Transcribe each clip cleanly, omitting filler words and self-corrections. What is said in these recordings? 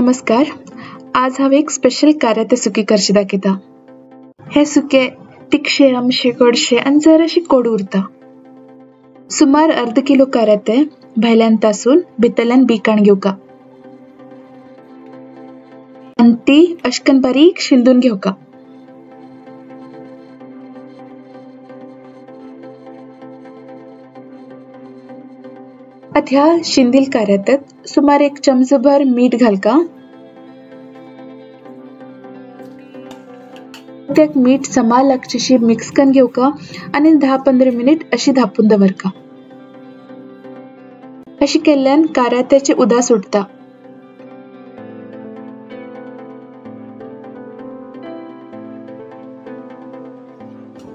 नमस्कार, आज हांव एक स्पेशल काऱ्याते सुकी करशी दाखयता। हे सुके तिखशे, आमशे, गोडशे आनी जराशी कोडू उरता। सुमार अर्द किलो काऱ्याते भायल्यान तासून भितरल्यान बिकाण घेवका आनी ती अशकन बारीक शिंदून घेवका। आतां ह्या शिंदील काऱ्यात्यात सुमार एक चमचोभर मीठ घालका। त्याक मीठ समा लागचेशी मिक्स करून घेवका आनी 10-15 मिनिट अशी धापून दवरका। अशी केल्ल्यान काऱ्यात्याचे उदा सुटता।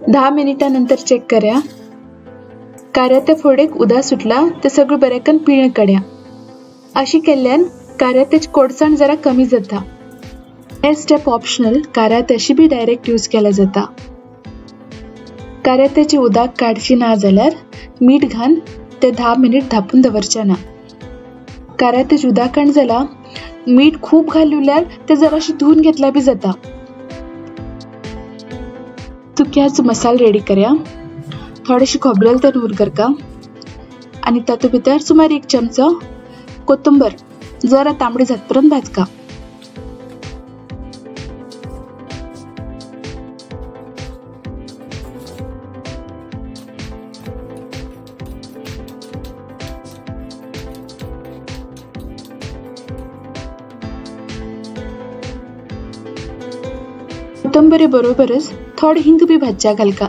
दहा मिनिटां नंतर चेक कर्या, काऱ्यात्या फोडेक उदा सुटला ते सगळं बरेकन पिळण काड्या। अशी केल्ल्यान काऱ्यात्याची कोडसाण जरा कमी जाता। हे स्टेप ऑप्शनल, काऱ्यात्याशी बी डायरेक्ट यूज केला जाता। काऱ्यात्याची उदक काडची ना जाल्यार मीठ घालून ते 10 मिनिट धापून दवरचे ना। काऱ्यात्याची उदक जाला मीठ खूब घालल्यार ते जराशी धुवन घेतल्यार बी जाता। सुक्याचो मसालो रेडी करया। थोडेशे खोबरेल तेल हुर करका आनी तातूंत भितर सुमार 1 चमचो कोथंबर जरा तांबडी जातपर्यंत भाजका। कोथंबरी बरोबरच थोडे हिंग बी भाजच्या घालका।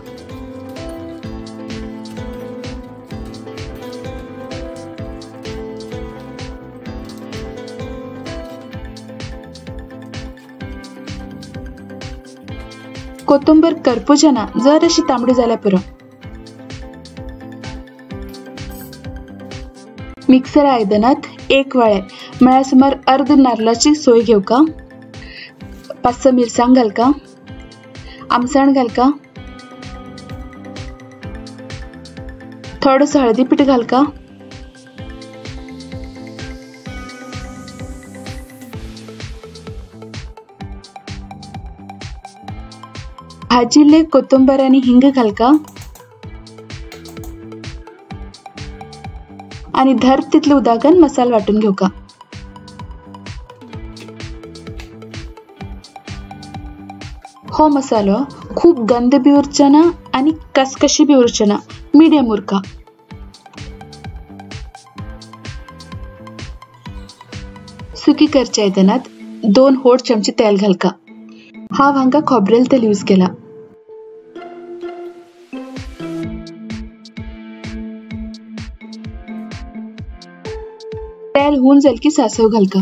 कोथंबीर करपुजना जराशी तांबडी जाल्यार पुरो। मिक्सर आयदनात 1 वाळे म्हळ्यार सुमार अर्द नारलाची सोय घेवका, 5-6 मिरसांग घालका, आमसाण घालका, थोडोसो हळदी पीठ घालका, भाजिल्ले कोथंबीर आनी हिंग घालका आनी धर तितले उदकान मसालो वांटून घेवका। हो मसालो खूब गंध बी उरचो ना आनी कसकशी बी उरचो ना, मिडियम उरका। सुकी करच्या आयदनात 2 व्हड चमचे तेल घालका। हांव हांगा खोबरेल तेल यूज केला। तेल हून जाल की सासव घालका।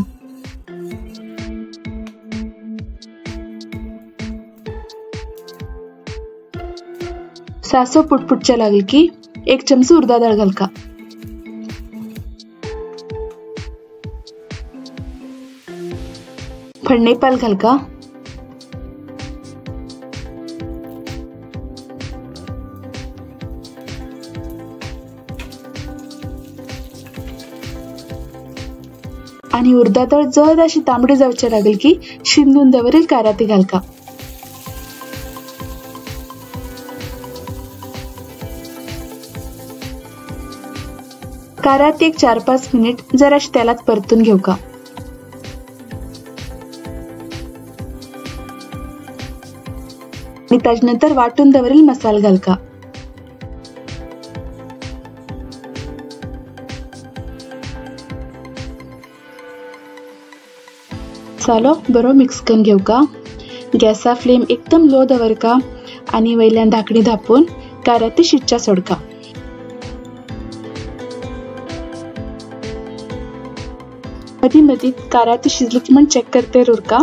सासव पुटपुटच्या लागल की 1 चमचो उर्दा दाळ घालका। फडणेपाल घालका। आनी उर्दा दाळ जर अशी तांबडी जावचे लागल की शिंदून दवरील काराती घालका। काराती एक 4-5 मिनिट जराशी तेलात परतून घेवका। आणि ताजे नंतर वाटून दवरील मसालो घालका। मसालो बरो मिक्स करून घेवका। गॅसा फ्लेम एकदम लो दवरका आनी वयल्यान धाकणी धापून काऱ्याती शिजच्या सोडका। मदीं मदीं काऱ्याती शिजली की म्हण चेक करते उरका।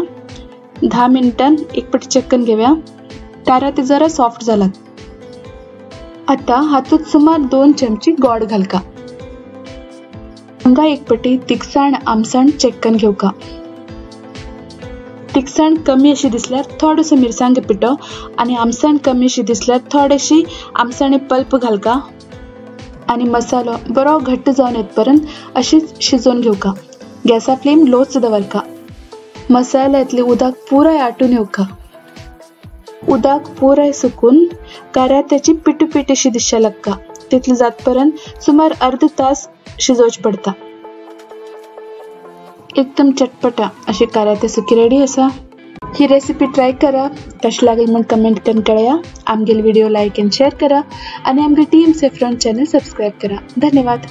10 मिनटान एक पटी चेक करून घेवया। काऱ्याती जरा सॉफ्ट जाला। आतां हातूंत सुमार 2 चमचे गोड घालका। हांगा एक पटी तिखसाण आमसाण चेक करून घेवका। तिखसाण कमी अशी दिसल्यार थोडोसो मिरसांगे पिठो आनी आमसाण कमी अशी दिसल्यार थोडेशी आमसाणे पल्प घालका आनी मसालो बरो घट्ट जावन येतपर्यंत अशीच शिजोवन घेवका। गॅसा फ्लेम लोच दवरका। मसाल्यांतली उदक पुराय आटून येवका। उदक पुराय सुकून काऱ्यात्याची पिटू पिटूशी दिसच्या लागता तितले जातपर्यंत सुमार अर्द तास शिजोवचें पडता। एकदम चटपटा अशी काऱ्याते सुकी रेडी आसा। ही रेसिपी ट्राय करा, कशी लागली म्हण कमेंट करून कळया। आमगेले व्हिडिओ लायक एंड शेअर करा आणि आमगे टीएम सेफ्रॉन चॅनल सबस्क्राईब करा। धन्यवाद।